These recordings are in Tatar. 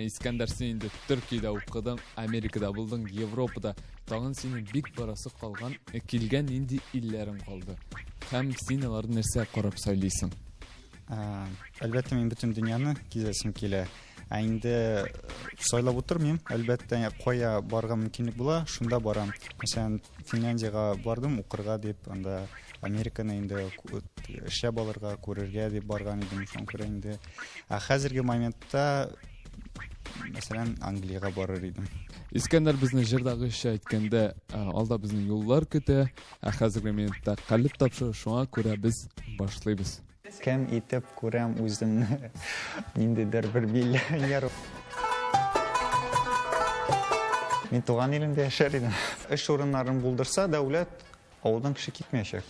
Искәндәр, син инде Төркиядә укыдың, Америкада булдың, Европада. Тагын синең бик барасы калган, э, килгән нинди илләрең калды? Һәм син аларны нәрсә карап сайлыйсың? Ә, Әлбәттә, мин бөтен дөньяны гизәсем килә. Ә инде сайлап утырмыйм. Әлбәттә, кая барырга мөмкинлек була, шунда барам. Мәсәлән, Финляндиягә бардым укырга дип, анда Американы инде эшләп алырга, күрергә дип барган идем, шуңа күрә инде. Ә хәзерге моментта, мәсәлән, Англиягә барыр идем. Искәндәр безне җырдагыча әйткәндә, алда безне юллар көтә, ә хәзерге минутта калеб тапшыру, шуңа күрә без башлыйбыз. Кем итеп күрәм үземне? Ниндидер бер миллионер. Мин туган илемдә яшәр идем. Эш урыннарын булдырса дәүләт, авылдан кеше китмәячәк.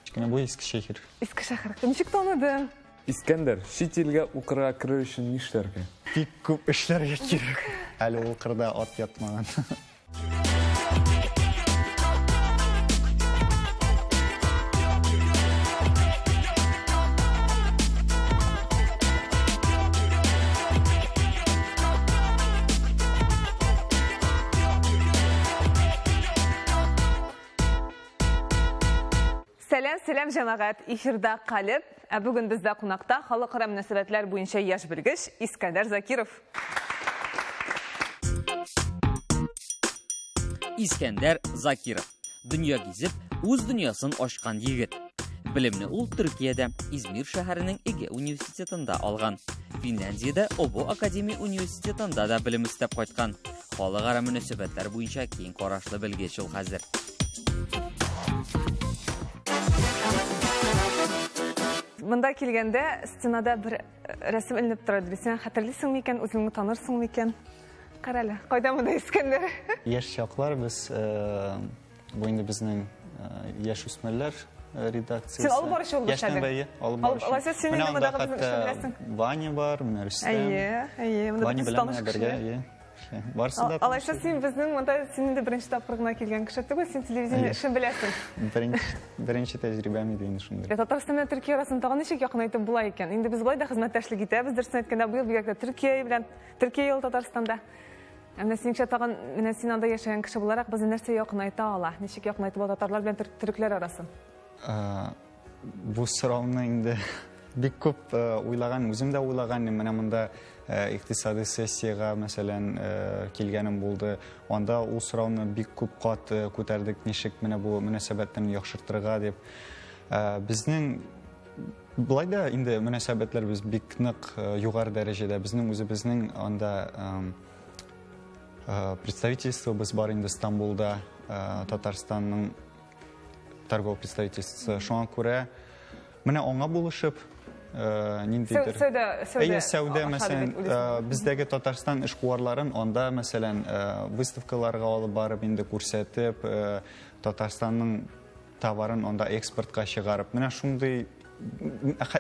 Кечкенә бу Иске шәһәр. Иске шәһәр. Ничек таныдың? Искәндәр, чит илгә укырга керер өчен нишләргә? Бик күп эшләргә кирәк. Әле ул кырда ат ятмаган. Сәлам, сәлам, җәмәгать! Эфирда Калеб, ә бүген бездә кунакта халыкара мөнәсәбәтләр буенча яшь белгеч Искәндәр Закиров. Искәндәр Закиров. Дөнья гизеп, үз дөньясын ачкан егет. Белемне ул Төркиядә, Измир шәһәренең Эге университетында алган. Финляндиядә Обо академия университетында да белем эстәп кайткан. Халыкара мөнәсәбәтләр буенча киң карашлы белгеч ул хәзер. Монда килгәндә стенада бер рәсем эленеп тора иде. Син хәтерлисең микән, үзеңне танырсың микән? Кара әле, кайда монда Искәндәр? Яшь чаклар без э, бу инде безнең э, яшь үсмерләр э, редакциясе. Син алып баручы булып эшләдең. Яшьтән бәйге алып баручы. Алайса син инде мондагы безнең эшне беләсең. Ваня бар, менә Рөстәм. Әйе, әйе, монда Ваня белән менә бергә, әйе. Барысы да Алайса син безнең монда син инде беренче тапкыр гына килгән кеше түгел, син телевидение эшен беләсең. Беренче беренче тәҗрибәм иде инде шундый. Татарстан белән Төркия арасын тагын ничек якынайтып була икән? Инде без болай да хезмәттәшлек итәбез, дөресен әйткәндә, быел бигрәк тә Төркия белән, Төркия елы Татарстанда. Ә менә синеңчә тагын, менә син анда яшәгән кеше буларак, безне нәрсә якынайта ала? Ничек якынайтып була татарлар белән төрекләр арасын? Бу сорауны инде бик күп уйлаган, үзем дә уйлаган. Менә монда икътисади сессиягә, мәсәлән, килгәнем булды. Анда ул сорауны бик күп кат күтәрдек, ничек менә бу мөнәсәбәтләрне яхшыртырга дип. Безнең Болай да инде мөнәсәбәтләребез бик нык югары дәрәҗәдә. Безнең үзебезнең анда представительствобыз бар инде Стамбулда, Татарстанның торговый представительствосы. Шуңа күрә менә аңа булышып, ниндидер сәүдә, сәүдә, әйе, сәүдә, мәсәлән, бездәге Татарстан эшкуарларын анда, мәсәлән, выставкаларга алып барып инде күрсәтеп, Татарстанның товарын анда экспортка чыгарып, менә шундый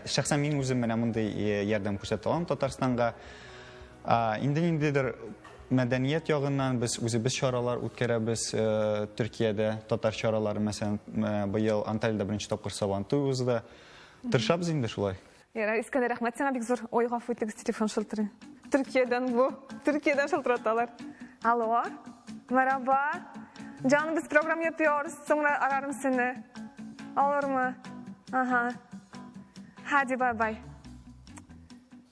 шәхсән мин үзем менә мондый ярдәм күрсәтә алам Татарстанга. Инде ниндидер мәдәният ягыннан без үзебез чаралар үткәрәбез Төркиядә, татар чаралары, мәсәлән, быел Анталиядә беренче тапкыр Сабантуй узды. Тырышабыз инде шулай. Ярар, Искәндәр, рәхмәт сиңа бик зур. Ой, гафу итегез, телефон шылтырый. Төркиядән бу. Төркиядән шылтыраталар. Алло. Merhaba. Canım biz program yapıyoruz. Sonra ararım seni. Olur mu? Aha. Hadi bay bay.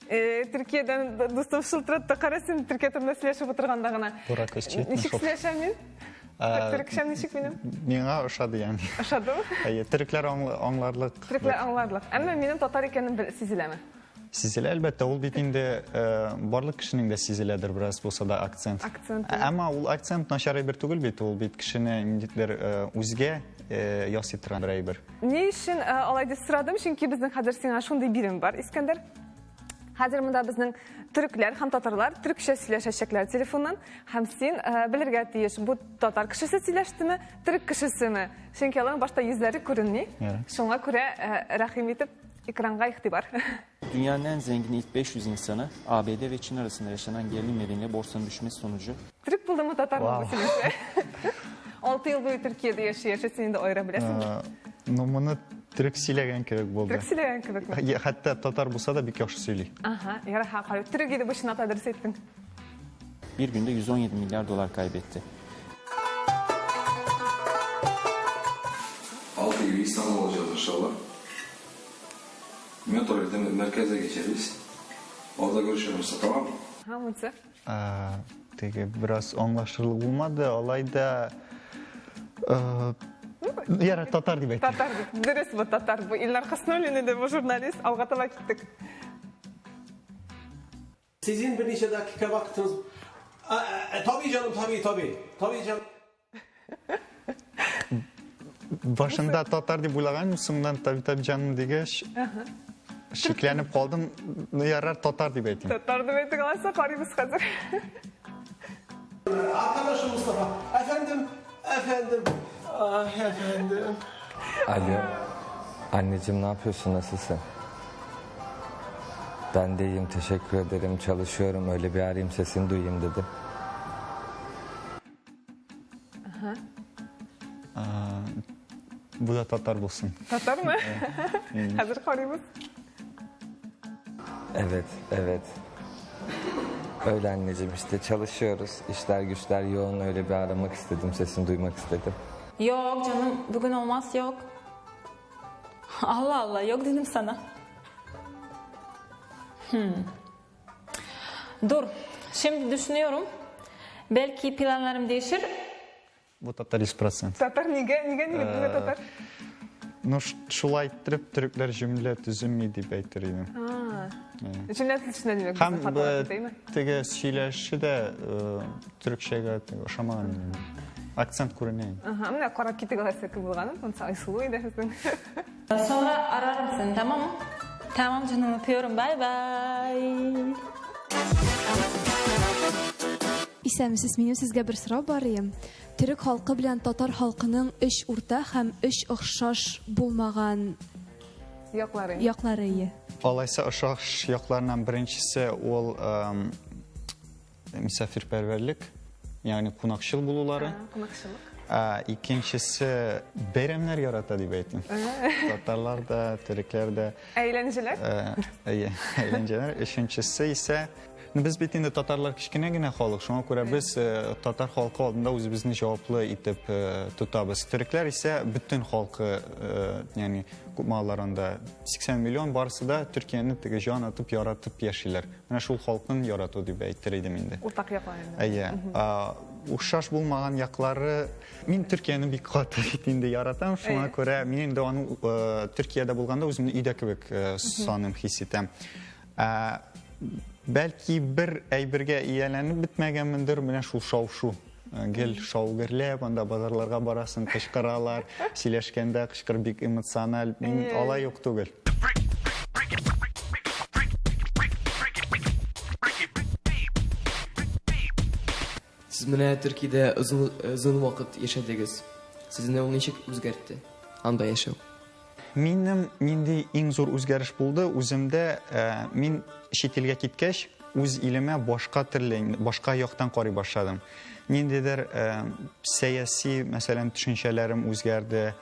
Э, Төркиядән дустым шылтыратты. Кара син Төркия турында сөйләшеп утырганда гына. Бурак Özçivit Ничек сөйләшәм мин? Төркчәм ничек минем? Миңа ошады ягъни. Ошадымы? Әйе, төрекләр аңларлык. Төрекләр аңларлык. Әмма минем татар икәнем сизеләме? Сизелә, әлбәттә, ул бит инде барлык кешенең дә сизеләдер бераз булса да акцент. Акцент. Әмма ул акцент начар әйбер түгел бит, ул бит кешене ниндидер үзгә ясый торган бер әйбер. Ни өчен алай дип сорадым? Чөнки безнең хәзер сиңа шундый бирем бар, Искәндәр. Хәзер монда безнең төрекләр һәм татарлар төрекчә сөйләшәчәкләр телефоннан. Һәм син белергә тиеш, бу татар кешесе сөйләштеме, төрек кешесеме? Чөнки аларның башта йөзләре күренми. Шуңа күрә рәхим итеп экранга игътибар. Dünyanın en zengin ilk 500 insanı ABD ve Çin arasında yaşanan gerilim nedeniyle borsanın düşmesi sonucu Төрек булдымы, татармы бу синеңчә? 6 ел буе Төркиядә яши, яши син инде аера беләсең. Ну, моны Төрек сөйләгән кебек булды. Төрек сөйләгән кебекме? Хәтта татар булса да бик яхшы сөйли. Ага, ярар, карый. Төрек иде бу чынлап та дөрес әйттең. Bir günde 117 milyar dolar kaybetti. 6 gibi İstanbul olacağız inşallah. Metro ile merkeze geçeriz. Orada görüşürüz Mustafa, tamam mı? Ага, монысы. Теге бераз аңлашырлык булмады, алай да ярар, татар дип әйтик. Татар дип. Дөрес бу татар. Бу Илнар Хоснуллин иде, бу журналист. Алга таба киттек. Sizin bir neçə dakika vaktiniz... Tabii canım, tabii, tabii. Tabii canım. Башында татар дип уйлаган, соңыннан таби таби җаным дигәч, шикләнеп калдым. Ну, ярар, татар дип әйтим. Татар дип әйтик, алайса карыйбыз хәзер. Arkadaşım Mustafa. Efendim, efendim. Ah efendim. Alo. Anneciğim ne yapıyorsun? Nasılsın? Ben de iyiyim teşekkür ederim. Çalışıyorum öyle bir arayayım sesini duyayım dedim. Бу да татар булсын. Татармы? Хәзер карыйбыз. Evet, evet. Öyle anneciğim işte çalışıyoruz. İşler güçler yoğun öyle bir aramak istedim. Sesini duymak istedim. Yok canım bugün olmaz yok. Allah Allah yok dedim sana. Hmm. Dur şimdi düşünüyorum. Belki planlarım değişir. Бу татар 100%. Татар нигә, нигә, нигә, нигә татар? Ну, шулай иттереп төрекләр җөмлә төземи дип әйтер идем. Җөмлә төзешенә димәк, Һәм безнең хаталар китәме? теге сөйләше дә төрекчәгә теге ошамаган инде. Акцент күренә инде. Ага, менә карап китик алайса кем булганын. Монысы Айсылу иде безнең. Sonra ararım seni tamam mı? Tamam canım öpüyorum bay bay. Исәнмесез, минем сезгә бер сорау бар иде. Төрек халкы белән татар халкының өч урта һәм өч охшаш булмаган Яклары. яклары ие. Алайса ошаш якларыннан беренчесе ул мисафирпәрвәрлек, ягъни кунакчыл булулары. Кунакчылык. Икенчесе бәйрәмнәр ярата дип әйтим. Татарлар да, төрекләр дә. Әйләнҗеләр? Әйе, әйләнҗәләр. Өченчесе исә, ну, без бит инде татарлар кечкенә генә халык, шуңа күрә без татар халкы алдында үзебезне җаваплы итеп тотабыз. Төрекләр исә бөтен халкы, ягъни күпме алар анда 80 миллион барысы да Төркияне теге җан атып яратып яшиләр. Менә шул халкын ярату дип әйтер идем инде. Уртак яклар инде. Әйе. Охшаш булмаган яклары, мин Төркияне бик каты бит инде яратам, шуңа күрә мин инде аны Төркиядә булганда үземне өйдә кебек саныйм, хис итәм. Бәлки бер әйбергә ияләнеп бетмәгәнмендер, менә шул шау-шу. Гел шау-гөрләп, анда базарларга барасың, кычкыралар, сөйләшкәндә кычкырып бик эмоциональ. Мин алай ук түгел. Сез менә Төркиядә озын озын вакыт яшәдегез. Сезне ул ничек үзгәртте? Анда яшәү. Минем нинди иң зур үзгәреш булды үземдә, мин чит илгә киткәч, үз илемә башка төрле, башка яктан карый башладым. Ниндидер сәяси, мәсәлән, төшенчәләрем үзгәрде,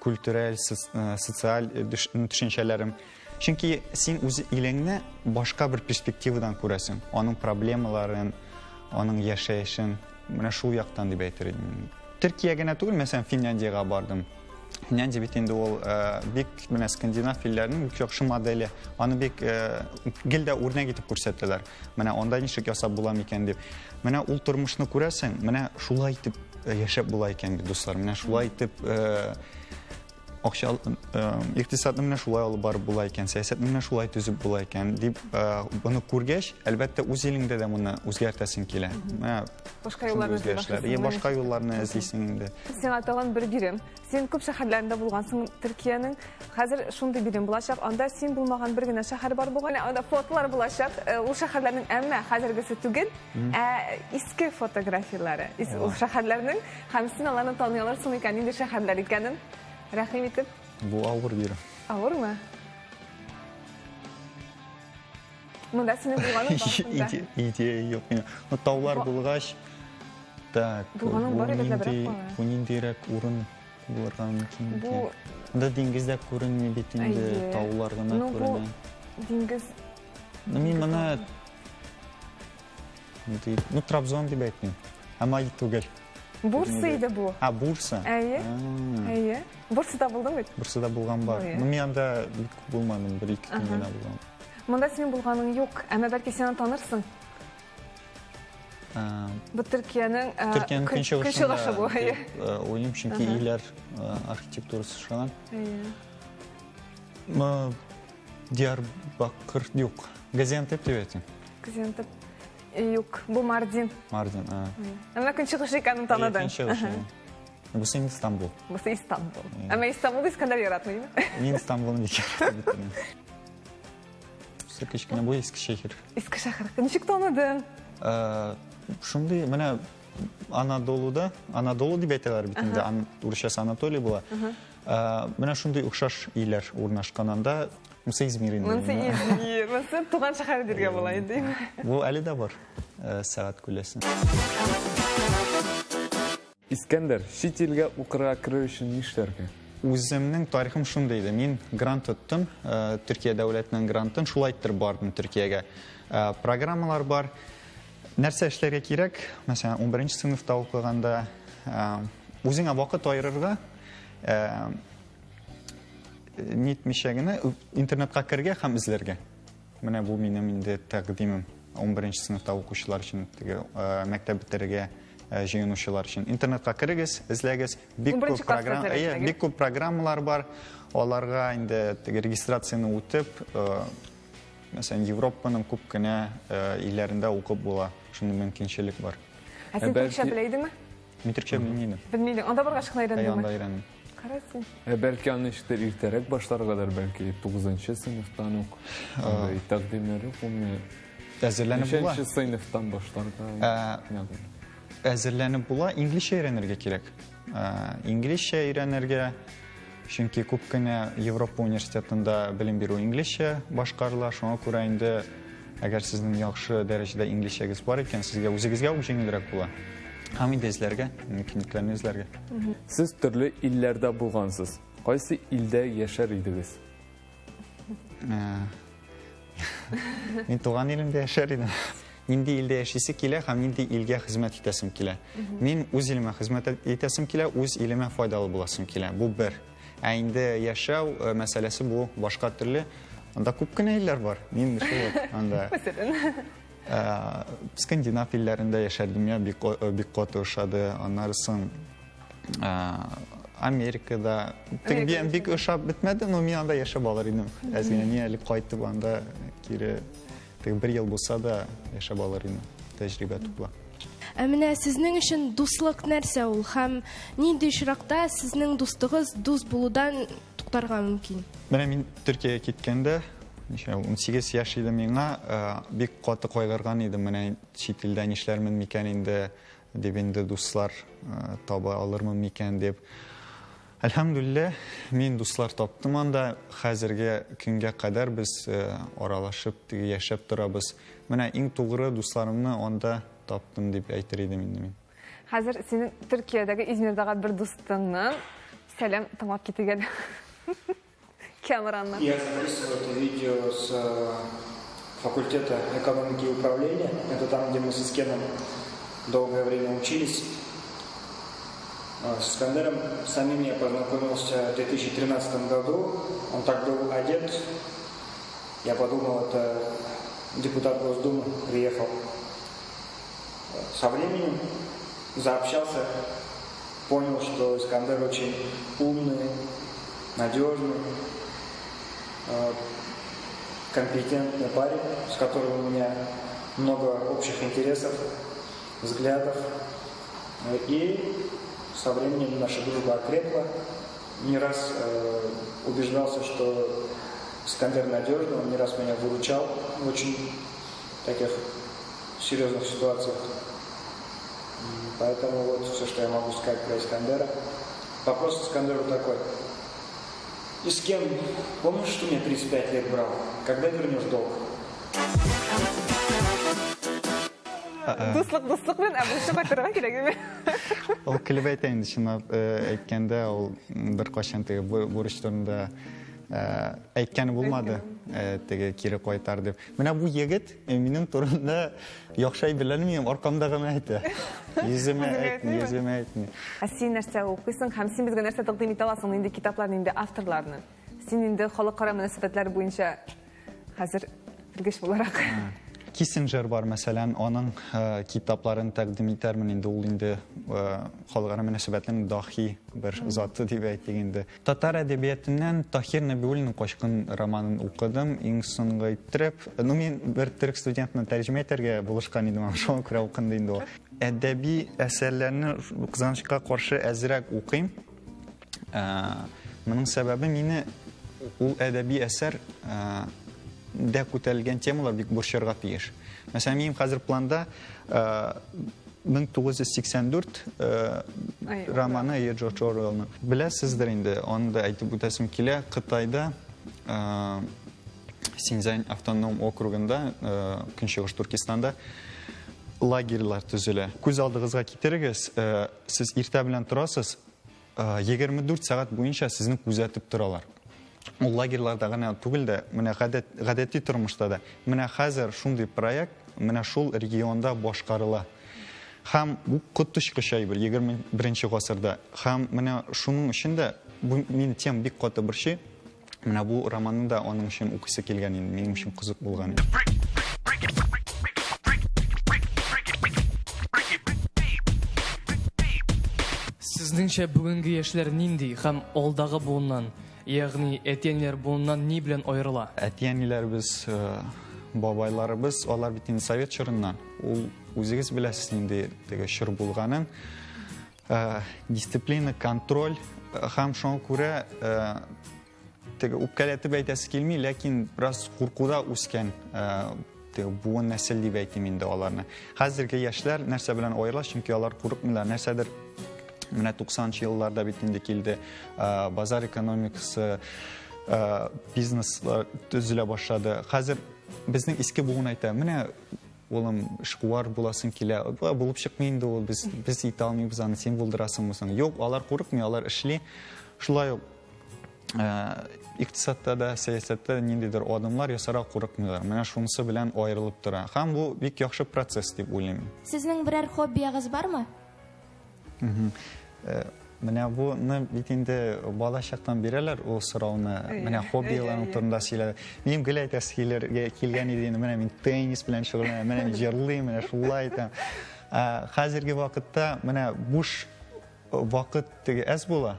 культураль, социаль төшенчәләрем. Чөнки син үз илеңне башка бер перспективадан күрәсең, аның проблемаларын, аның яшәешен, менә шул яктан дип әйтер идем. Төркия генә түгел, мәсәлән, Финляндиягә бардым. Финляндия бит инде ул бик менә скандинав илләренең бик яхшы моделе. Аны бик гел дә үрнәк итеп күрсәтәләр. Менә анда ничек ясап була микән дип. Менә ул тормышны күрәсең, менә шулай итеп яшәп була икән бит, дуслар. Менә шулай итеп акча икътисадны менә шулай алып барып була икән, сәясәтне менә шулай төзеп була икән дип моны күргәч, әлбәттә, үз илеңдә дә моны үзгәртәсең килә. Менә башка юлларны эзли башлыйсың. Башка юлларны эзлисең инде. Сиңа тагын бер бирем. Син күп шәһәрләрендә булгансың Төркиянең. Хәзер шундый бирем булачак. Анда син булмаган бер генә шәһәр бар бугай. Анда фотолар булачак. Ул шәһәрләрнең әмма хәзергесе түгел, ә иске фотографияләре. Ул шәһәрләрнең һәм син аларны таный алырсың икән, нинди шәһәрләр икәнен. Рәхим итеп. Бу авыр бирем. Авырмы? Монда синең булганың бар шунда. Идея юк минем. Ну, таулар булгач, так, Булганың бар иде, бу ниндирәк урын булырга мөмкин Бу икән? Анда диңгез дә күренми бит инде, таулар гына ну, күренә. Ну, диңгез. Ну, мин моны ну, Трабзон дип әйтмим. Әмма түгел. Бурса иде бу. А, Бурса? Әйе. Әйе. Бурсада булдың бит? Бурсада булган бар. Ну, мин анда бик күп булмадым, бер-ике көн генә булган. Монда синең булганың юк, әмма бәлки син аны танырсың. Бу Төркиянең Төркиянең көнчыгышы бу. Уйлыйм, чөнки өйләр архитектурасы ошаган. Әйе. Диярбакыр юк. Газиантеп дип әйтим. Газиантеп юк. Бу Мардин. Мардин, а. Әмма көнчыгыш икәнен таныдың. Көнчыгыш. Бусы инде Истанбул. Бусы Истанбул. Әмма Истанбулны Искәндәр яратмый. Мин Истанбулны бик яратам. Бусы кечкенә, бу Искешәһер. Искешәһер. Ничек таныдың? Шундый, менә Анадолуда, Анадолу дип әйтәләр бит инде, урысчасы Анатолий була. Менә шундый охшаш өйләр урнашкан анда. Монысы Измир инде. Монысы Измир. Монысы туган шәһәре дияргә була инде. Бу әле дә бар, сәгать күләсе. Искәндәр, чит илгә укырга керер өчен нишләргә? Үземнең тарихым шундый иде. Мин грант тоттым, Төркия дәүләтенең грантын, шулай иттереп бардым Төркиягә. Программалар бар. Нәрсә эшләргә кирәк? Мәсәлән, 11 сыйныфта укыганда үзеңә вакыт аерырга, нитмичә генә интернетка керергә һәм эзләргә. Менә бу минем инде тәкъдимем 11 сыйныфта укучылар өчен, теге мәктәп бетерергә җыенучылар өчен. Интернетка керегез, эзләгез. Бик күп программа, әйе, бик күп программалар бар. Аларга инде теге регистрацияне үтеп, мәсәлән, Европаның күп кенә илләрендә укып була. Шундый мөмкинчелек бар. Ә син төркчә белә идеңме? Мин төркчә белми идем. Белми идең. Анда баргач кына өйрәндеңме? Әйе, анда өйрәндем. Кара син. Ә бәлки аны ничектер иртәрәк башларгадыр, бәлки 9 сыйныфтан ук. Андый тәкъдимнәр юк, ул Әзерләнеп була. Ничәнче сыйныфтан башларга? Әзерләнеп була, инглизчә өйрәнергә кирәк. Инглизчә өйрәнергә, чөнки күп кенә Европа университетында белем бирү инглизчә башкарыла, шуңа күрә инде әгәр сезнең яхшы дәрәҗәдә инглизчәгез бар икән, сезгә үзегезгә үк җиңелрәк була. Һәм инде эзләргә, мөмкинлекләрне эзләргә. Сез төрле илләрдә булгансыз. Кайсы илдә яшәр идегез? Мин туган илемдә яшәр идем. Нинди илдә яшисе килә һәм нинди илгә хезмәт итәсем килә. Мин үз илемә хезмәт итәсем килә, үз илемә файдалы буласым килә. Бу бер. Ә инде яшәү э, мәсьәләсе бу башка төрле. Анда күп кенә илләр бар. Мин шул анда. Мәсәлән. Э, Скандинав илләрендә яшәдем, миңа бик э, бик каты ошады. Аннары соң Америкада теге бик ошап бетмәде, но мин анда яшәп алыр идем. Әз генә ни әле кайтып анда кире теге бер ел булса да яшәп алыр идем, тәҗрибә туплап. Ә менә сезнең өчен дуслык нәрсә ул һәм нинди очракта сезнең дустыгыз дус булудан туктарга мөмкин? Менә мин Төркиягә киткәндә, ничә, 18 яшь иде миңа, бик каты кайгырган идем, менә чит илдә нишләрмен микән инде, дип инде дуслар таба алырмын микән дип. Әлхәмдүлилләһ, мин дуслар таптым анда. Хәзерге көнгә кадәр без аралашып, теге яшәп торабыз. Менә иң тугры дусларымны анда таптым дип әйтер идем инде мин. Хәзер синең Төркиядәге Измирдагы бер дустыңнан сәлам тыңлап китик әле. Кәмранны. Я записываю это видео с э, факультета экономики и управления. Это там, где мы с Искеном долгое время учились. Э, с Искандером самим я познакомился в 2013 году. Он так был одет. Я подумал, это депутат Госдумы приехал. Со временем заобщался, понял, что Искандер очень умный, надежный, э, компетентный парень, с которым у меня много общих интересов, взглядов. И со временем наша дружба окрепла. Не раз э, убеждался, что Искандер надежный, он не раз меня выручал в очень таких серьезных ситуациях. Поэтому вот все, что я могу сказать про Искандера. Вопрос Искандеру такой. И с кем? Помнишь, что мне 35 лет брал? Когда вернешь долг? Дуслык дуслык белән, ә бурычны кайтарырга кирәк иде. Ул көлеп әйтә инде, чынлап әйткәндә, ул беркайчан теге бурыч турында әйткәне булмады, теге кире кайтар дип. Менә бу егет минем турында яхшы әйберләрне минем аркамда гына әйтә. Йөземә әйтми, йөземә әйтми. Ә син нәрсә укыйсың һәм син безгә нәрсә тәкъдим итә аласың, нинди китаплар, нинди авторларны? Син инде халыкара мөнәсәбәтләр буенча хәзер белгеч буларак. Киссинджер бар, мәсәлән, аның китапларын тәкъдим итәрмен инде, ул инде халыкара мөнәсәбәтләрнең дахи бер заты дип әйтик инде. Татар әдәбиятыннан Таһир Нәбиуллинның Качкын романын укыдым, иң соңгы иттереп. Ну, мин бер төрек студентына тәрҗемә итәргә булышкан идем, шуңа күрә укынды инде ул. Әдәби әсәрләрне, кызганычка каршы, әзрәк укыйм. Моның сәбәбе мине ул әдәби әсәр дә күтәрелгән темалар бик борчырга тиеш. Мәсәлән, минем хәзер планда 1984 романы Джордж Оруэллның. Беләсездер инде, аны да әйтеп үтәсем килә. Кытайда Синьцзян автоном округында, Көнчыгыш Туркестанда лагерьлар төзелә. Күз алдыгызга китерегез, сез иртә белән торасыз, 24 сәгать буенча сезне күзәтеп торалар. Ул лагерьларда гына түгел дә, менә гадәт, гадәти тормышта да. Менә хәзер шундый проект менә шул регионда башкарыла. Һәм бу коточкыч әйбер 21 гасырда. Һәм менә шуның өчен дә бу мине тема бик каты борчый. Менә бу романны да аның өчен укыйсы килгән инде, минем өчен кызык булган иде. Сезнеңчә, бүгенге яшьләр нинди һәм алдагы буыннан, ягъни әти-әниләр буыннан ни белән аерыла? Әти-әниләребез, бабайларыбыз, алар бит инде совет чорыннан. Ул үзегез беләсез нинди теге чор булганын. Дисциплина, контроль һәм шуңа күрә теге үпкәләтеп әйтәсе килми, ләкин бераз куркуда үскән теге буын нәсел дип әйтим инде аларны. Хәзерге яшьләр нәрсә белән аерыла, чөнки алар курыкмыйлар. Нәрсәдер менә 90 елларда бит инде килде базар экономикасы, бизнеслар төзелә башлады. Хәзер безнең иске буын әйтә, менә Улым, эшкуар буласың килә. Булып чыкмый инде ул, без, без итә алмыйбыз аны, син булдырасыңмы соң? Юк, алар курыкмый, алар эшли. Шулай ук икътисадта да, сәясәттә дә ниндидер адымнар ясарга курыкмыйлар. Менә шунысы белән аерылып тора. Һәм бу бик яхшы процесс дип уйлыйм. Сезнең берәр хоббиягыз бармы? Менә буны бит инде бала чактан бирәләр ул сорауны. Менә хоббиларың турында сөйлә. Минем гел әйтәсе килергә килгән иде инде, менә мин теннис белән шөгыльләнәм, менә мин җырлыйм, менә шулай итәм. Хәзерге вакытта менә буш вакыт теге әз була.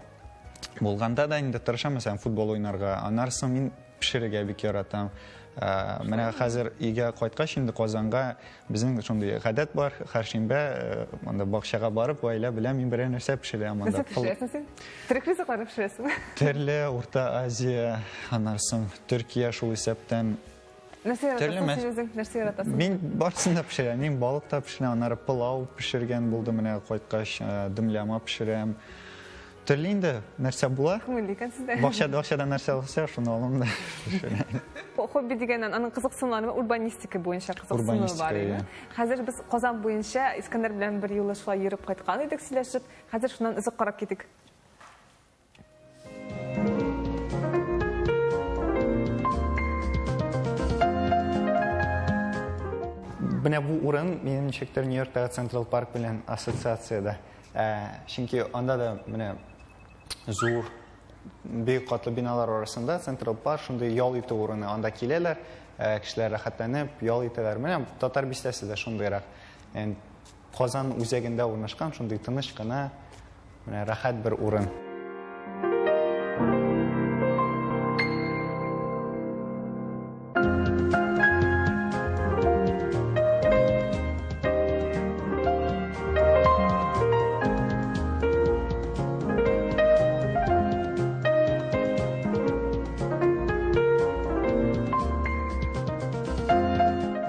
Булганда да инде тырышам, мәсәлән, футбол уйнарга. Аннары соң мин пешерергә бик яратам. Менә хәзер өйгә кайткач инде Казанга безнең шундый гадәт бар, һәр шимбә монда бакчага барып, гаилә белән мин берәр нәрсә пешерәм анда. Нәрсә пешерәсең син? Төрек ризыклары пешерәсең? Төрле Урта Азия, аннан соң Төркия шул исәптән. Нәрсә яратасың син үзең? Нәрсә яратасың? Мин барысын да пешерәм. Мин балык та пешерәм, аннары пылау пешергән булды менә кайткач, дымляма пешерәм. Төрле инде нәрсә була. Күңелле икән сездә. Бакча, бакчадан нәрсә булса, шуны алам да. Хобби дигәннән, аның кызыксынулары урбанистика буенча кызыксынуы бар иде. Хәзер без Казан буенча Искәндәр белән бер юлы шулай йөреп кайткан идек сөйләшеп. Хәзер шуннан өзек карап китик. Менә бу урын минем ничектер Нью-Йорктагы Централ Парк белән ассоциациядә. Чөнки анда да менә зур бик катлы биналар арасында Централ Парк шундый ял итү урыны. Анда киләләр, кешеләр рәхәтләнеп ял итәләр. Менә Татар бистәсе дә шундыйрак. Казан үзәгендә урнашкан шундый тыныч кына, менә рәхәт бер урын.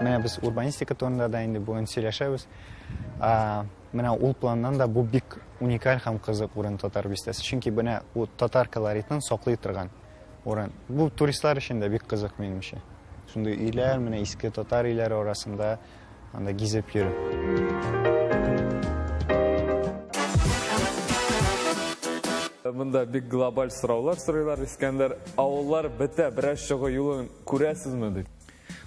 Менә без урбанистика турында да инде бүген сөйләшәбез. Менә ул планнан да бу бик уникаль һәм кызык урын Татар бистәсе. Чөнки менә ул татар колоритын саклый торган урын. Бу туристлар өчен дә бик кызык минемчә. Шундый өйләр, менә иске татар өйләре арасында Анда гизеп йөрү. Монда бик глобаль сораулар сорыйлар, Искәндәр. Авыллар бетә, берәр чыгу юлын күрәсезме дип.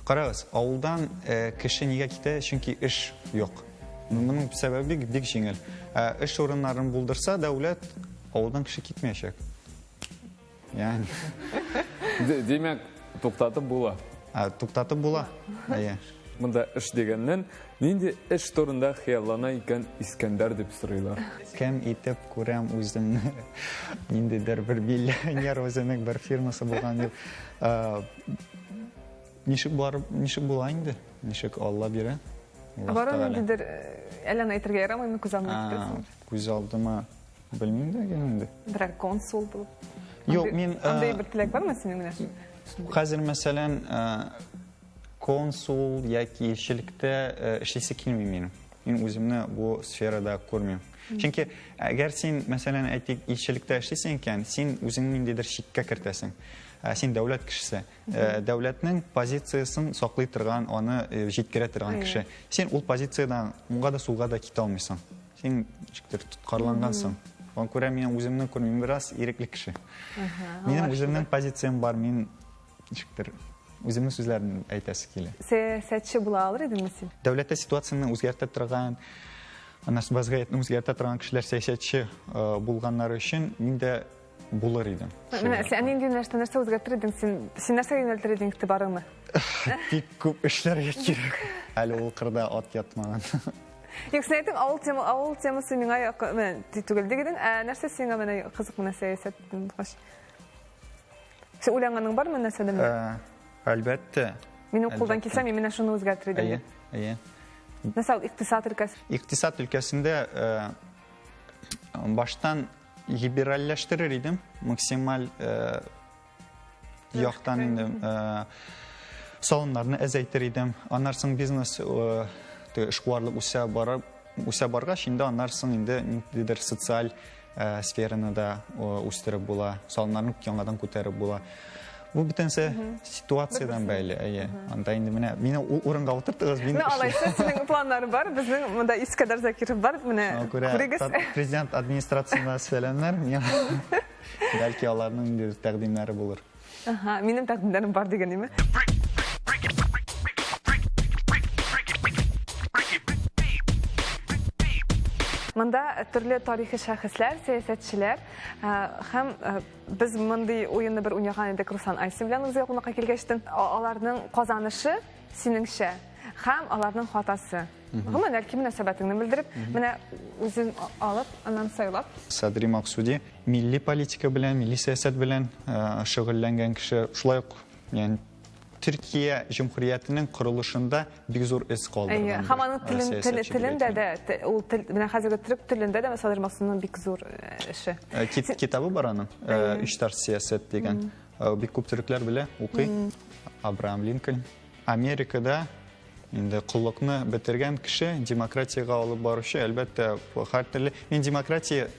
Карагыз, авылдан э, кеше нигә китә? Чөнки эш юк. Моның сәбәбе бик, бик җиңел. Ә, эш урыннарын булдырса дәүләт, авылдан кеше китмәячәк. Ягъни. Димәк, туктатып була. Ә, туктатып була. Әйе. Монда эш дигәннән, нинди эш турында хыяллана икән Искәндәр дип сорыйлар. Кем итеп күрәм үземне? Ниндидер бер миллионер үзенең бер фирмасы булган дип. Ә, ничек барып, ничек була инде? Ничек Алла бирә? Аллаһ Бары ниндидер әллә әйтергә ярамыймы күз алдына китерәсеңме? Күз алдыма Белмим дә инде. Берәр консул булып. Юк, мин Андый бер теләк бармы синең менә? Хәзер мәсәлән, консул яки илчелектә эшлисе килми минем. Мин үземне бу сферада күрмим. Чөнки әгәр син, мәсәлән, әйтик, илчелектә эшлисең икән, син үзеңне ниндидер чиккә кертәсең. Син дәүләт кешесе. Дәүләтнең позициясен саклый торган, аны җиткерә торган кеше. Син ул позициядән уңга да сулга да китә алмыйсың. Син ничектер тоткарлангансың. Шуңа күрә мин үземне күрмим, бераз ирекле кеше. Минем үземнең позициям бар, мин ничектер үземнең сүзләрен әйтәсе килә. Сәясәтче була алыр идеңме син? Дәүләттә ситуацияне үзгәртә торган, аннан вазгыятьне үзгәртә торган кешеләр сәясәтче э, булганнары өчен мин дә булыр идем. Менә син нинди нәрсә нәрсә үзгәртер идең син? Син нәрсәгә юнәлтер идең игътибарыңны? Бик күп эшләргә кирәк. Әле ул кырда ат ятмаган. Юк, син әйттең, авыл тема, авыл темасы миңа якын, менә түгел дигән. Ә нәрсә сиңа менә кызык менә сәясәт булгач? Син уйланганың бармы нәрсәдә менә? Әлбәттә. Минем кулдан килсә, мин менә шуны үзгәртер идем. Әйе, әйе. Нәрсә ул икътисад өлкәсе? Икътисад өлкәсендә баштан либеральләштерер идем, максималь яктан инде салымнарны әзәйтер идем. Аннан соң бизнес эшкуарлык үсә барып, үсә баргач, инде аннан соң инде ниндидер социаль сфераны да үстереп була, салымнарны яңадан күтәреп була. Бу бөтенесе ситуациядән бәйле, әйе. Анда инде менә мине ул урынга утыртыгыз, мин. Менә алайса синең планнар бар, безнең монда Искәндәр Закиров бар, менә күрегез. Президент администрациясенә сәламнәр. Бәлки аларның ниндидер тәкъдимнәре булыр. Ага, минем тәкъдимнәрем бар дигән име? Монда төрле тарихи шәхесләр, сәясәтчеләр һәм без мондый уенны бер уйнаган идек Руслан Айсин белән үзгә кунакка килгәчтен. Аларның казанышы синеңчә һәм аларның хатасы. Гомумән, бәлки мөнәсәбәтеңне белдереп, менә үзең алып, аннан сайлап. Садри Максуди милли политика белән, милли сәясәт белән шөгыльләнгән кеше. Шулай ук, ягъни Төркия җөмһүриятенең корылышында бик зур эз калдырган. Әйе, һәм аның телен, теле, телендә дә, ул тел, менә хәзерге төрек телендә дә Садри Максудиның бик зур эше. Китабы бар аның, Өч тарз сәясәт дигән. Бик күп төрекләр белә, укый. Абраам Линкольн. Америкада инде коллыкны бетергән кеше, демократиягә алып баручы, әлбәттә, һәртөрле. Мин демократияне,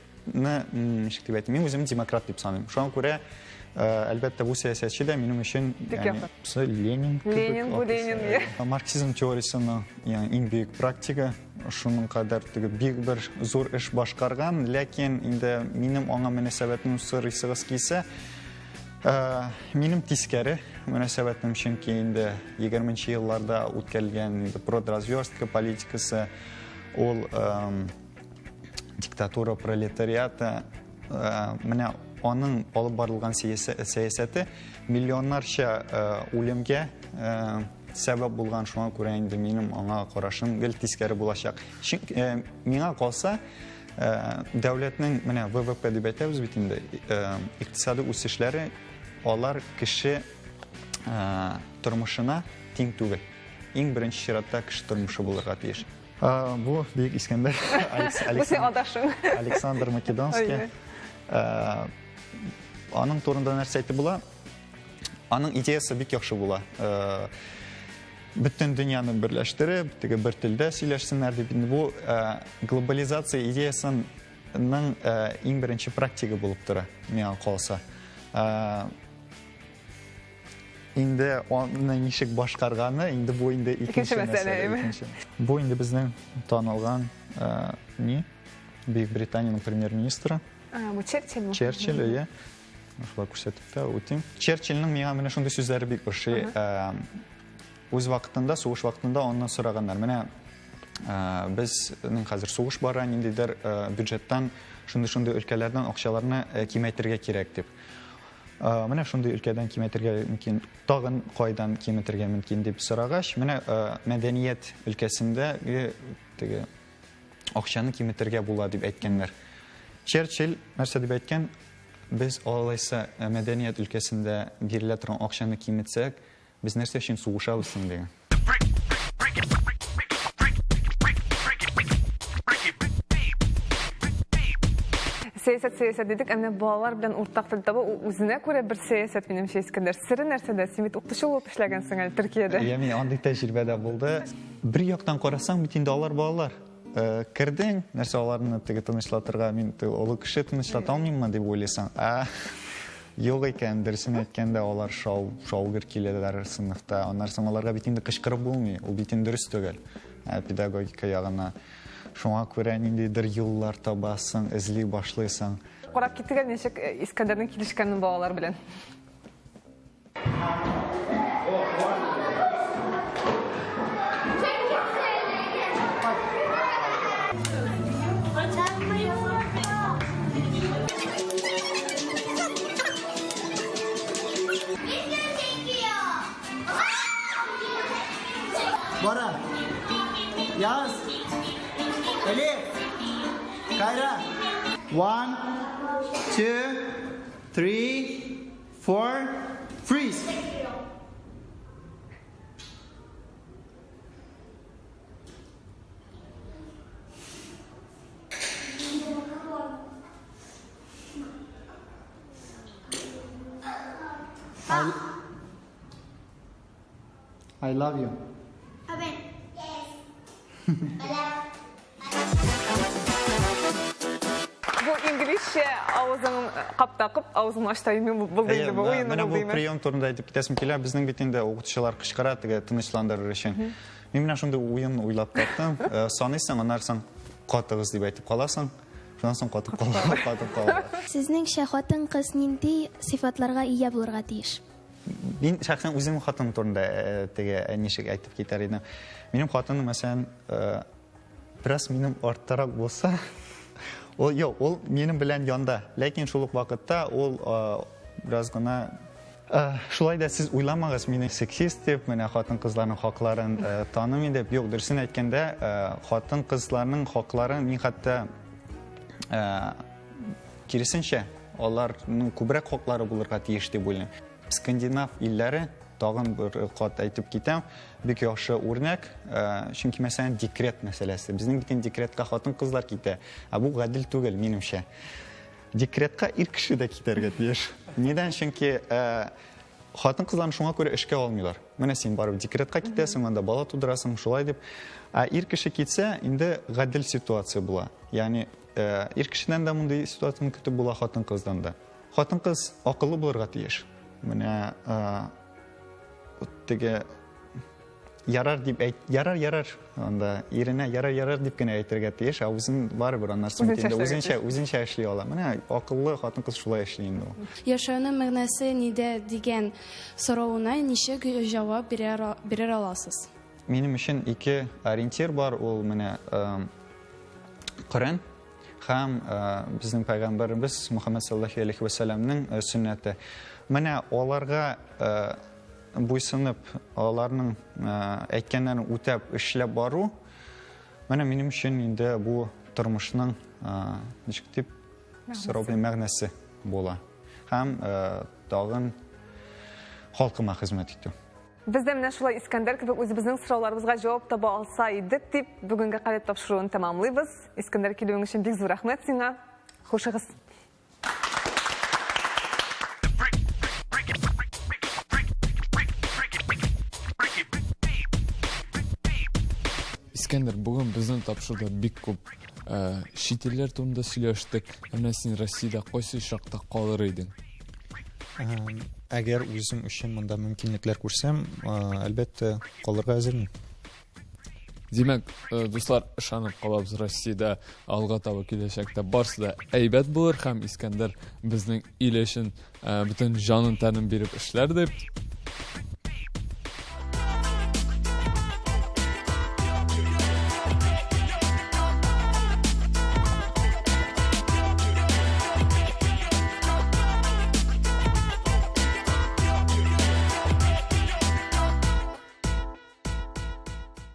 ничек дип әйтим, мин үземне демократ дип саныйм. Шуңа күрә, әлбәттә, бу сәясәтче дә минем өчен, ягъни, Ленин кебек. Ленин, бу Ленин, иә. Марксизм теориясенең, ягъни, иң бөек практигы, шуның кадәр теге бик бер зур эш башкарган, ләкин инде минем аңа мөнәсәбәтне сорыйсыгыз килсә, Минем тискәре мөнәсәбәтем, чөнки инде 20 елларда үткәрелгән инде продразверстка политикасы, ул диктатура пролетариата, менә аның алып барылган сәясәте миллионнарча үлемгә сәбәп булган, шуңа күрә инде минем аңа карашым гел тискәре булачак. Миңа калса, Дәүләтнең менә ВВП дип әйтәбез бит инде, икътисади үсешләре алар кеше тормышына тиң түгел. Иң беренче чиратта кеше тормышы булырга тиеш. Бу Бөек Искәндәр. Бу син адашың. Александр Македонский. Аның турында нәрсә әйтеп була? Аның идеясы бик яхшы була. Бөтен дөньяны берләштереп, теге бер телдә сөйләшсеннәр дип. Инде бу глобализация идеясының иң беренче практигы булып тора, миңа калса. Инде аны ничек башкарганы, инде бу инде икенче мәсьәлә. Икенче. Бу инде безнең танылган э, ни? Бөек Британиянең премьер-министры. Бу Черчилль. Черчилль, әйе. Шулай күрсәтеп тә үтим. Черчилльнең миңа менә шундый сүзләре бик ошый. Э, үз вакытында, сугыш вакытында аннан сораганнар. Менә э, безнең хәзер сугыш бара, ниндидер бюджеттан шундый-шундый өлкәләрдән акчаларны кимәйтергә кирәк дип. Менә шундый өлкәдән киметергә мөмкин, тагын кайдан киметергә мөмкин дип сорагач, менә мәдәният өлкәсендә теге акчаны киметергә була дип әйткәннәр. Черчилль нәрсә дип әйткән? Без алайса мәдәният өлкәсендә бирелә торган акчаны киметсәк, Без нәрсә өчен сугышабыз соң дигән. Сәясәт, сәясәт дидек, ә менә балалар белән уртак тел табу ул үзенә күрә бер сәясәт, минемчә, Искәндәр. Сере нәрсәдә? Син бит укытучы булып эшләгәнсең әле Төркиядә. Иә, мин андый тәҗрибә дә булды. Бер яктан карасаң, бит инде алар балалар. Э, кердең, нәрсә аларны теге тынычлатырга, мин теге олы кеше тынычлата алмыйммы дип уйлыйсың. Ә юк икән, дөресен әйткәндә, алар шау, шаугыр киләләр сыныфта. Аннан соң аларга бит инде кычкырып булмый, ул бит инде дөрес түгел. Ә, педагогика ягына. Шуңа күрә ниндидер юллар табасың, эзли башлыйсың. Карап киттек әле ничек э, Искәндәрнең килешкәнен балалар белән. Bora. Yaz. Elif. Kayra. One, two, three, four, freeze. I, I love you. Бу инглизчә авызың каптакып, авызың ачта йөрми булды инде бу уен. Менә бу прием турында әйтеп китәсем килә. Безнең бит инде укытучылар кычкыра теге тынычландырыр өчен. Мин менә шундый уен уйлап таптым. Э, саныйсың, аннан соң катыгыз дип әйтеп каласың. Шуннан соң катып кала, катып кала. Сезнеңчә хатын-кыз нинди сыйфатларга ия булырга тиеш? Мин шәхсән үземнең хатыным турында э, теге э, ничек әйтеп китәр идем. Минем хатыным, мәсәлән, э, бераз минем арттарак булса, ул юк, ул минем белән янда. Ләкин шул ук вакытта ул бераз гына Шулай да сез уйламагыз мине сексист дип, менә хатын-кызларның хакларын танымый дип. Юк, дөресен әйткәндә, хатын-кызларның хакларын мин хәтта Киресенчә, аларның күбрәк хаклары булырга тиеш дип уйлыйм. Скандинав илләре, тагын бер кат әйтеп китәм, бик яхшы үрнәк, э, чөнки мәсәлән декрет мәсьәләсе. Безнең бит инде декретка хатын-кызлар китә, ә бу гадел түгел, минемчә. Декретка ир кеше дә китәргә тиеш. Нидән? Чөнки э, хатын-кызларны шуңа күрә эшкә алмыйлар. Менә син барып декретка китәсең, анда бала тудырасың, шулай дип. Ә ир кеше китсә, инде гадел ситуация була. Ягъни Э, ир кешедән дә мондый ситуацияне көтеп була, хатын-кыздан да. Хатын-кыз акыллы булырга тиеш. Менә э, теге ярар дип әйт, ярар, ярар, анда иренә ярар, ярар дип кенә әйтергә тиеш, ә үзен барыбер аннан соң инде үзенчә, үзенчә эшли ала. Менә акыллы хатын-кыз шулай эшли инде ул. Яшәүнең мәгънәсе нидә дигән соравына ничек җавап бирә, бирер аласыз? Минем өчен ике ориентир бар, ул менә э, Коръән һәм э, безнең пәйгамбәребез Мөхәммәд саллаллаһу алейхи ва сәлламнең э, сөннәте. Менә аларга э, буйсынып, аларның әйткәннәрен үтәп эшләп бару, менә минем өчен инде бу тормышның ничек дип сорау мәгънәсе була. Һәм тагын халкыма хезмәт итү. Без дә менә шулай Искәндәр кебек үзебезнең сорауларыбызга җавап таба алса идек дип, бүгенге Калеб тапшыруын тәмамлыйбыз. Искәндәр, килүең өчен бик зур рәхмәт сиңа. Хушыгыз. Искәндәр, бүген безнең тапшыруда бик күп э, чит илләр турында сөйләштек. Ә менә син Россиядә кайсы очракта калыр идең? Әгәр үзем өчен монда мөмкинлекләр күрсәм, әлбәттә, калырга әзермен. Димәк, э, дуслар, ышанып калабыз, Россиядә алга таба киләчәктә барысы да әйбәт булыр һәм Искәндәр безнең ил өчен э, бөтен җанын тәнен биреп эшләр дип.